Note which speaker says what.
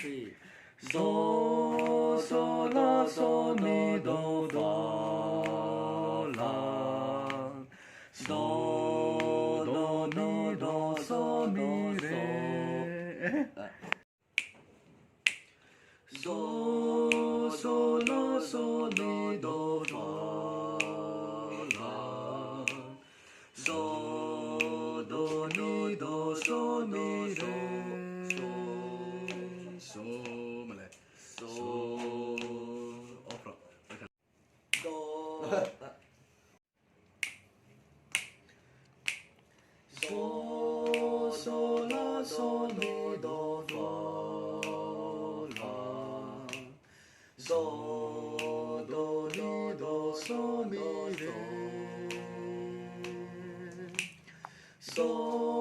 Speaker 1: 3 Do so la so mi do fa la Do do mi do so mi re Do so la so mi do fa la Do do mi do so mi re So mawle So off rawh
Speaker 2: Do
Speaker 1: Do so la so mi do fa la Do do mi do so mi re Do.